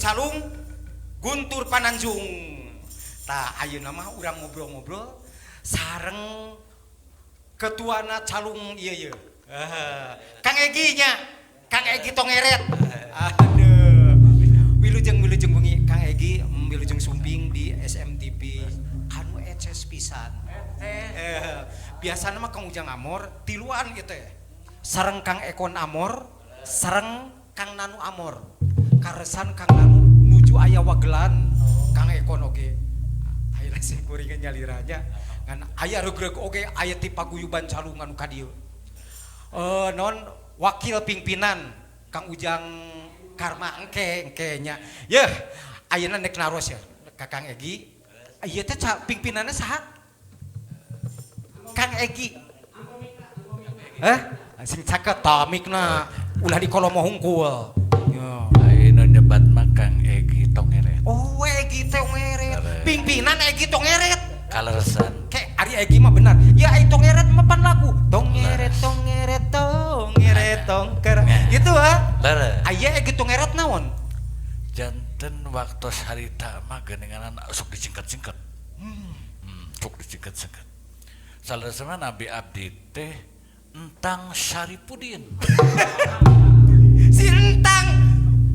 Calung Guntur Pananjung. Tah, ayeuna mah urang ngobrol-ngobrol sareng ketuana Calung ieu ye. Kang Egi nya, Kang Egi Tongeret. Aduh. Wilujeng wilujeng wengi, Kang Egi, wilujeng sumping di SMTV anu eces pisan. Biasana mah Kang Ujang Amor tiluan gitu ya. Sareng Kang Ekon Amor, sareng Kang Nanu Amor. Karesan Kang Nanu nuju aya wagelan, Kang Ekon oge. Ayeuna sih kuringan nyaliranya. Ngan aya regreg oge aya ti paguyuban Calung anu ka dieu. Non wakil pimpinan Kang Ujang Karma engke engke nya. Yeuh, ayeuna nek naros ya ka Kang Egi. Ieu teh pimpinanna saha? Kang Egi. Eh, sing caket tamikna ulah di kolomo hungkul. Ya. Ayeuna nyebat mah Kang Egi Tongeret. Oh, Egi Tongeret. Pimpinan Egi Tongeret. Kaleresan. Kek ari Egi mah benar. Ya ai Tongeret mah pan lagu. Tongeret tongeret tongeret tongker. Gitu ah. Leres. Aya Egi Tongeret naon? Janten waktu harita mah geuninganan sok disingkat-singkat. Sok disingkat-singkat. Saleresna Nabi Abdi teh Entang Syaripudin. Si Entang.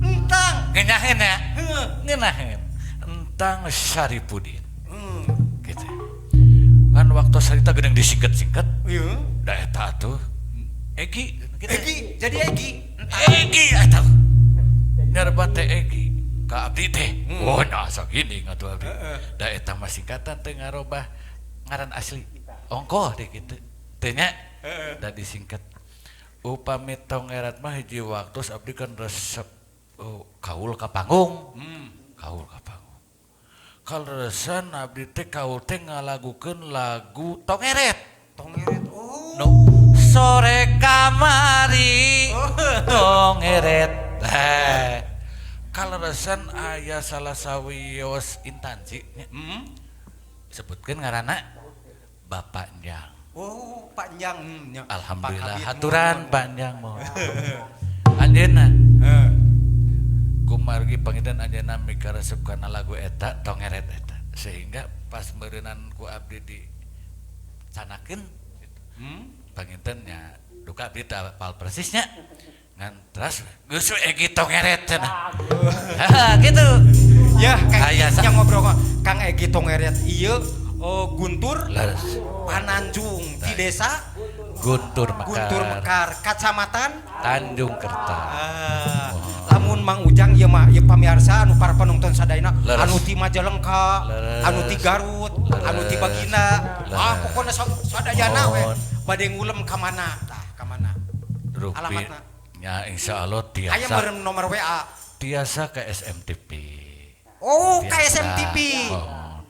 Entang. Ngenahin ya? Heeh. Ngenahin. Entang Syaripudin. Gitu. Kan waktu harita geuning disingkat-singkat. Iya. Da eta atuh Egi gitu. Egi, jadi Egi. Entang. Egi atuh. Nyarbat teh Egi. Ka abdi teh. Oh, nah sagini ngatuh abdi. Da eta mah singkatan teh ngarobah ngaran asli. Ongkoh deh gitu. Teh nya. Da disingkat. Upami Tongeret mah hiji waktu abdi kan resep, oh, kaul ka panggung. Kaul ka panggung. Kaleresan abdi teh kaul teh ngalagukeun lagu Tongeret. Tongeret. Oh. No. Sore kamari tongeret. Eh. Kaleresan aya salah sawios intansi nya. Sebutkeun ngaranna Bapak Njang. Oh, Pak Njang. Nya. Alhamdulillah Pak Kabit haturan mohon. Pak Njang mohon. Anjeunna kumargi panginten anjeunna mikaresep kana lagu eta Tongeret eta sehingga pas meureunan ku abdi di canakeun gitu. Panginten nya duka abdi teu apal persisnya ngan teras geus we Egi Tongeret cenah. Hah, gitu. Ya, Kang Aya Egi yang ngobrol Kang Egi Tongeret ieu, oh, Guntur Leres. Pananjung di desa Guntur Mekar. Guntur Mekar, Kacamatan Tanjung Kerta. Ah, lamun Mang Ujang ieu mah ieu pamiarsa anu para penonton sadayana anu ti Majalengka, anu ti Garut, anu ti Baginda, ah pokona sadayana we bade ngulem ka mana? Tah, ka mana? Rupi. Alamatna. Ya insyaallah Aya tiasa. meureun nomor WA. Tiasa ke SMTP. Oh, ke Tiasa. SMTP. Oh.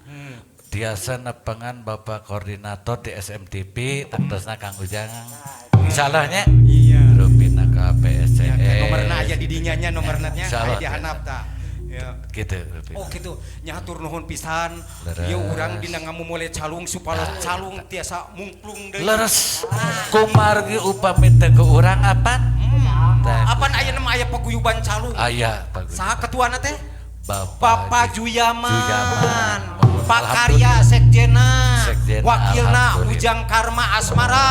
Tiasa nepangan Bapak Koordinator di SMTP, tangtosna Kang Ujang. Insyaallah nya. Iya. Rupina ka PSCS. Ya, nomorna aya di dinya nya nomorna nya Insyaallah aya di handap tah. Ya. Gitu rupina. Oh gitu, nya hatur nuhun pisan. Leres. Ieu urang dina ngamumule calung supaya calung tiasa mungplung deui. Leres. Kumargi upami teu ku urang apan? Tah. Apan ayeuna mah aya paguyuban calung. Aya paguyuban. Saha ketuana teh? Bapak Bapak Juyaman. Juyaman. Pak Karya Sekjena. Sekjena, Wakilna alhamdulillah. Ujang Karma Asmara.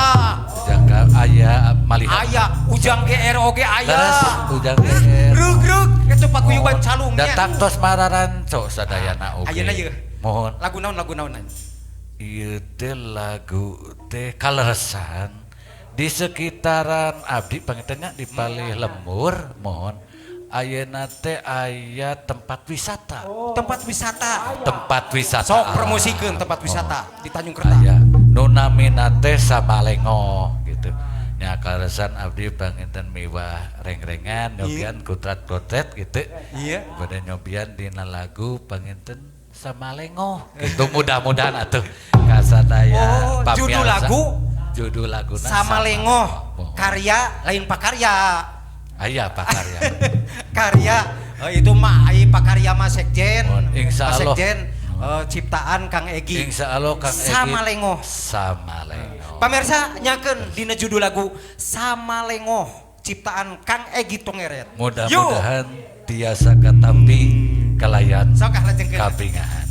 Ujang aya malihat. Aya Ujang GR oge aya. Leres Ujang GR. Rug rug itu paguyuban calungnya. Datang tos mararanco sadayana oge. Ayeuna ieu. Mohon. Lagu naon, lagu naon? Ieu teh lagu teh kaleresan di sekitaran abdi panginten nya di palih lembur mohon ayeuna teh aya tempat wisata. Tempat wisata. Tempat wisata. Sok promosikeun tempat wisata di Tanjung Kerta. Aya nu namina teh Samalengo gitu. Nya kaleresan abdi panginten miwah reng-rengan nyobian kutrat-kutret gitu. Iya. Bade nyobian dina lagu panginten Samalengo. Gitu mudah-mudahan atuh kasadaya Oh, judul pamiarsa. lagu Judul laguna Samalengo. Mohon. Karya lain Pakarya. Aya Pakarya. Karya itu mah ai Pakarya mah sekjen. Mohon. Insya Pak Allah. Sekjen, ciptaan Kang Egi. Insya Allah Kang Egi. Samalengo. Samalengo. Pamirsa nyakeun dina judul lagu Samalengo ciptaan Kang Egi Tongeret. Mudah-mudahan Yuk. tiasa katampi kalayan Sok ah lajengkeun. Kabingahan.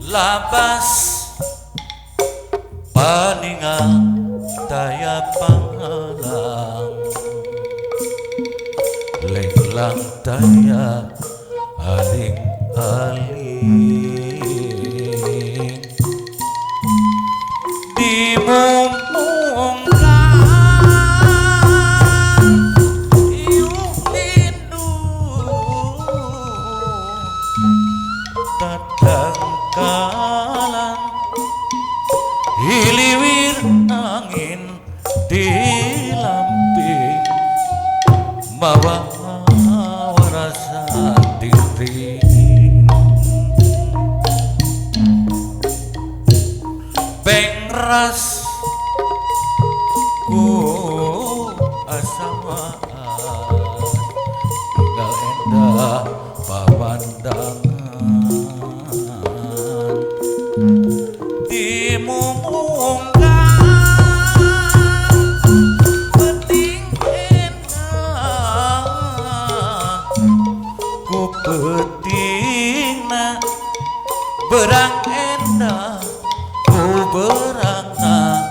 Labas paningal daya panghalang lenglang daya aling-aling dimumungkan iuh lindu tatangkalan hiliwir angin di lamping mawa rasa ting bengras ku asama tinggal endah pamandangan dimumungkan penting endah ku petingna berang endah ku berangna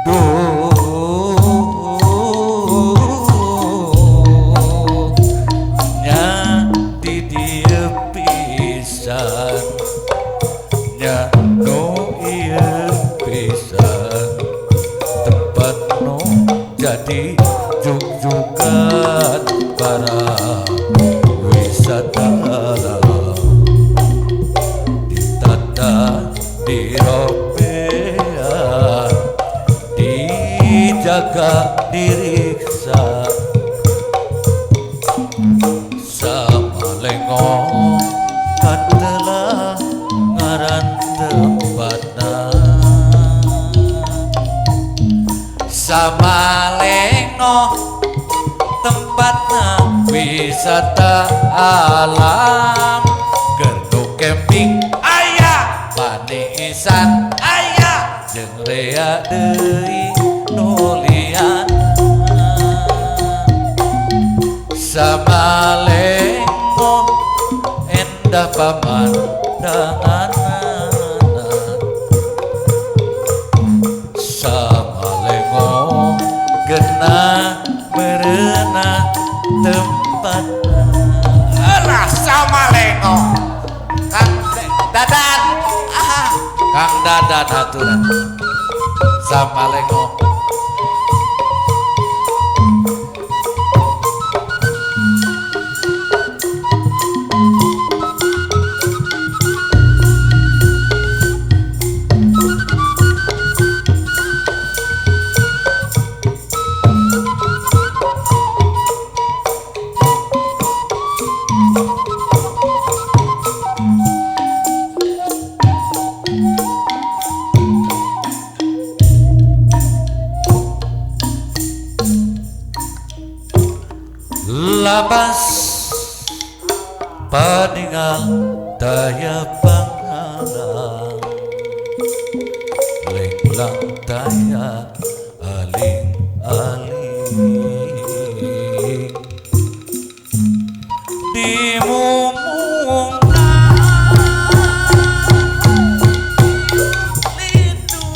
duh nya di dieu pisan nya nu ieu pisan tempat nu jadi jug-jugan para wisata ditata diropea dijaga diriksa sama lengo katelah ngaran tempatna sama lengo tempatna wisata alam gerdu camping aya paniisan aya jeung rea deui nu lian sama lengo endah pamandangan sama lengo genah merenah tempat. Alah sama lengo Kang Dadan. Ah, Kang Dadan aturan sama lengo. Labas paningal daya panghalang lenglang daya aling-aling dimumungkan lindu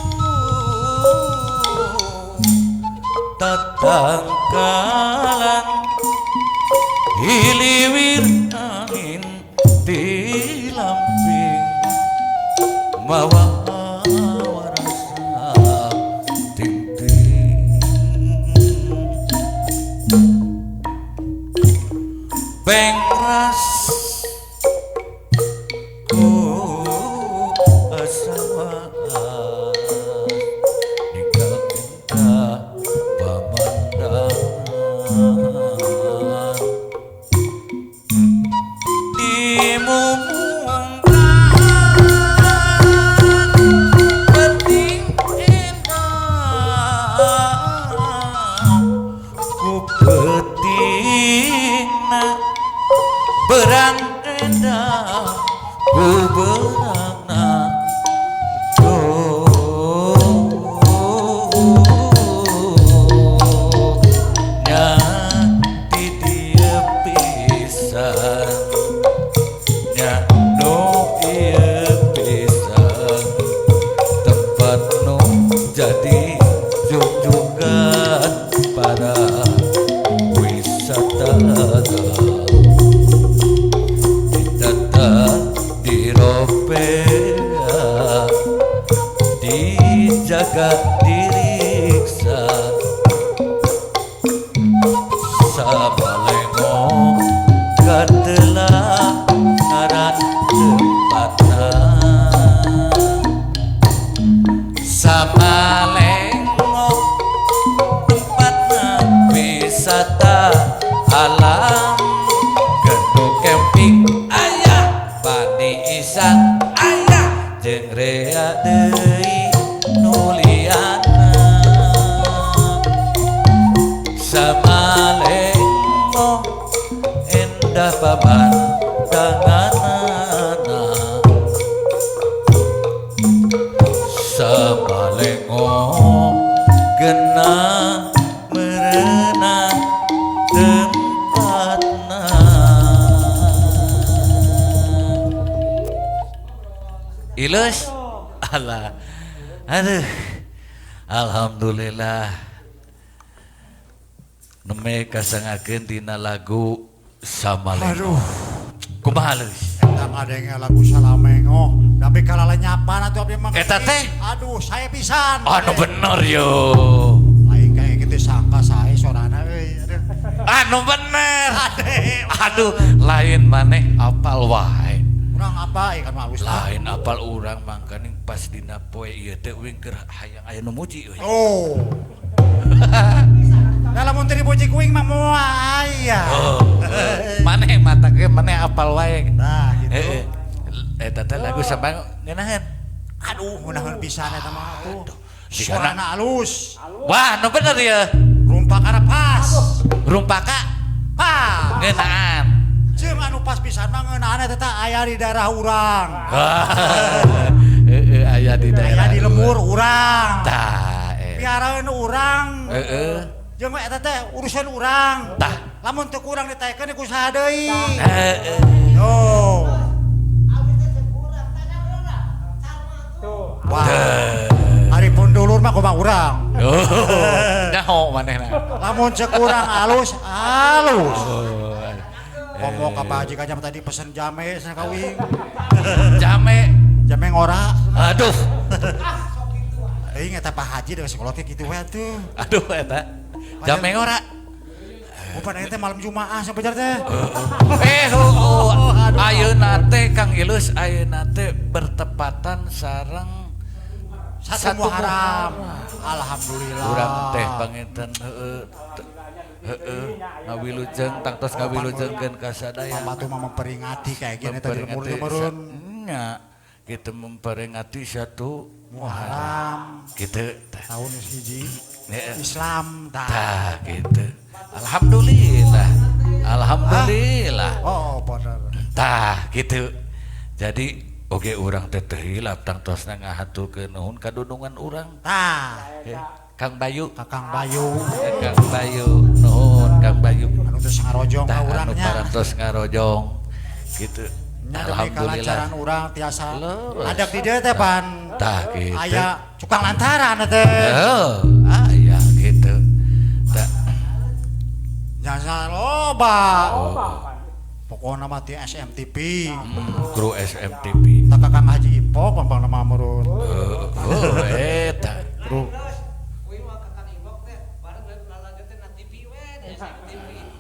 tatangkalan hiliwir angin di lamping mawa rasa ting ting. Teras ku asa waas ninggal endah pamandangan di mumungkan penting endah ku petingna berang endah ku berangna nya di dieu pisan nya nu ieu pisan tempat nu jadi jujugan para wisata ditata diropea dijaga diriksa sabalengo katela ngaran tempatna Samalenggo tempatna wisata alam gedung camping aya Bani Isan aya jeung rea deui nu liana Samalenggo endah pamandanganana Samalenggo gena merenah tempatna. Ilus, alah, aduh, alhamdulillah. Neme kasangakeun dina lagu Samalenggo. Aduh. Kumaha leus? Eta ngadenge lagu Salamengo, tapi kalalenyapan atuh abdi mah. Eta teh? Aduh, saya pisan. Anu bener yo. Lain kayak gitu sangka sae sorana euy. Aduh. Anu bener. Ade. Aduh, lain maneh apal wae. Urang apa ieu kan mah alus. Lain apal urang mangkaning pas dina poe ieu teh uing keur hayang aya nu muji euy. Oh. Nah, lamun teu dipuji kuing mah moal aya. Oh. Maneh mata ge maneh apal wae. Nah, gitu. Heeh. Eta teh lagu samang ngeunaheun. Aduh, ngeunaheun pisan eta mah atuh. Sigana. Sorana alus. Wah, nu bener ya. Rumpakana pas. Rumpaka Pas. ngeunaan. Jeung anu pas pisan mah ngeunaan eta teh aya di daerah urang. Heeh, aya di daerah. Aya di lembur urang. Tah, eta. Piaraeun urang. Heeh. Jeung eta teh urusan urang. Tah. Lamun teu kurang ditaekeun ku saha deui. Heeh. Yo. Wah. Ari pun dulur mah kumaha urang. Oh, nyaho manehna. Lamun cek urang alus, alus. Oh. Komo ka Pak Haji kajam tadi pesen jame cenah ka uing. Jame. Jame ngora. Aduh. Euy eta Pak Haji da sekolah teh kitu we atuh. Aduh eta. Jame ngora. Bukan eta malam Jumaah sampai jar teh. Ayeuna teh Kang Ilus ayeuna teh bertepatan sareng satu Muharram. Alhamdulillah. Urang teh panginten heeh heeh ngawilujeng tangtos ngawilujengkeun ka sadaya. Pamatu mah memperingati kayak gini tadi lemur-lemurun. Nya gitu memperingati satu Muharram. Gitu tahun hiji Islam tah gitu. Alhamdulillah. Alhamdulillah. Oh, bener. Tah gitu. Jadi oge urang teh teu hilap tangtosna ngahaturkeun nuhun ka dudungan urang. Tah. Kang Bayu, Kang Bayu. Kang Bayu, nuhun Kang Bayu. Anu teh ngarojong ka urang anu nya. Parantos ngarojong. Gitu. Alhamdulillah. Alhamdulillah. Urang tiasa. Adak di dieu teh pan. Tah gitu. Aya cukang lantaran teh. Heeh, aya gitu. Tah. Jasa loba. Pokokna mah ti SMTV. Kru SMTV. Tah Kang Haji Ipok pampang nama murun. Oh, eta. Kru.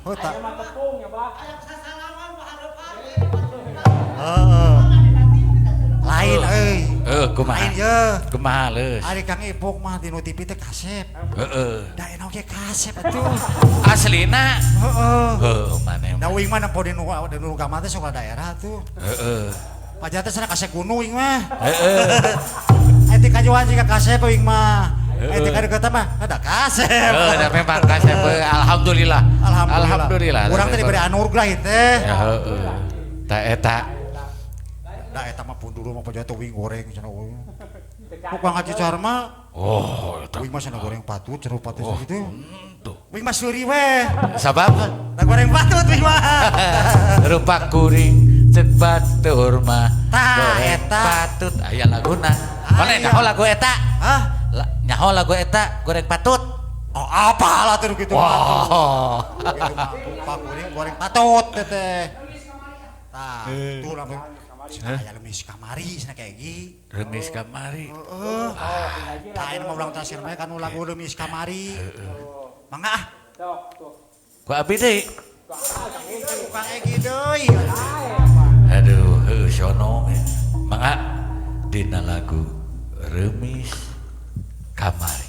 Oh, tak. Kumaha? Lain ye. Kumaha leus? Ari Kang Ipuk mah dinu TV teh kasep. Heeh. Da enak ge kasep atuh. Aslina. Heeh. Heuh maneh. Da uing mah nempo dinu dinu gambar teh sekolah daerah tuh. Heeh. Pajak teh sana kasep gunung uing mah. Heeh. Eta kajuan jiga kasep uing mah. Eta ka deukeut mah ada kasep. Heuh, da memang kasep. Alhamdulillah. Alhamdulillah. Urang teh diberi anugerah ieu teh. Ya heeh. Ta eta. Da eta mah pun dulu mah pajak teh uing goreng cenah uing. Tukang haji carma. Oh, eta. Uing mah cenah goreng patut, cenah patut gitu. Tuh. Uing mah seuri we. Sabab Da goreng patut uing mah. Rupa kuring cek batur mah. Tah, goreng eta. Patut aya laguna. Mana nyaho lagu eta? Hah? Nyaho lagu eta goreng patut. Oh, apalah tuh gitu. Wah. Gitu mah rupa kuring goreng patut teh. Tah, tuh lamun cenah aya lemis kamari cenah kayak gi. Lemis kamari. Heeh. Tah ini mah ulang tasir mah kanu lagu lemis kamari. Mangga ah. Ku abi deui. Kang Egi deui. Aduh, heuh sono. Mangga dina lagu Remis Kamari.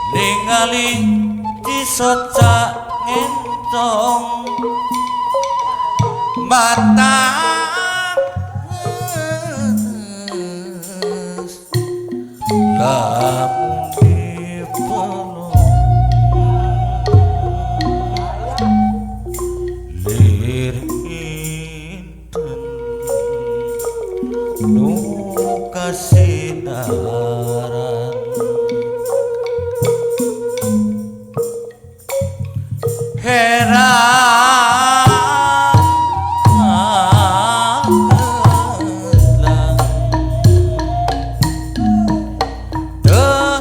Ningali disoca ngentong mata lamun dipeluk lir inten nu kasinaran herang teu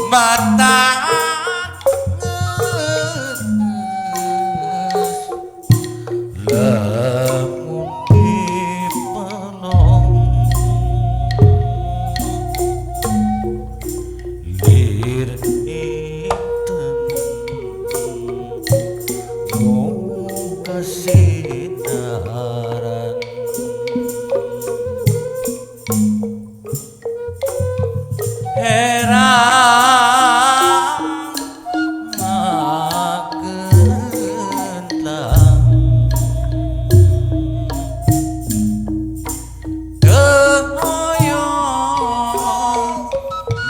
Mata lamun dipelong lir inten mung kasinaran herang makentang dehoyong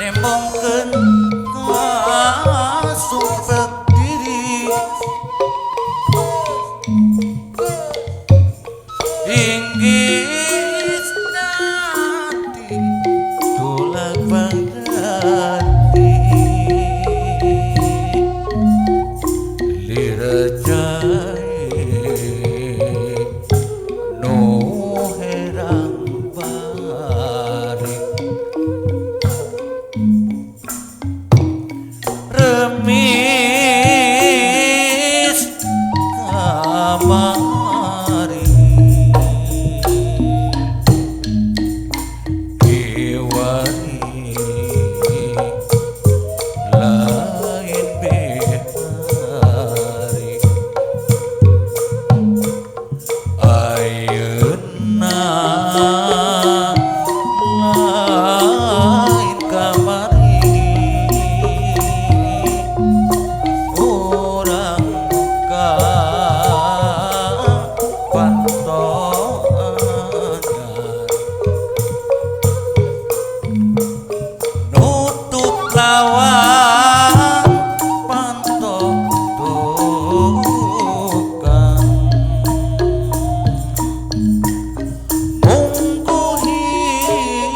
nembongkeun kasumpek diri inggis nati tulak pangganti liracai nu herang bari remis kamari kiwari lain behari ayeuna lain kamari urang ka panto anyar nutup lawang panto tukang mungkuhing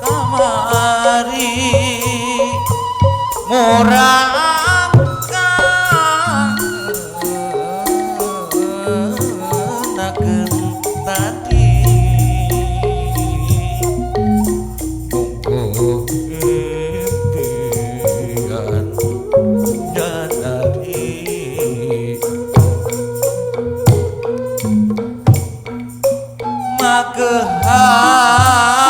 kamari murang kang tadi mungkuh impian janari magehan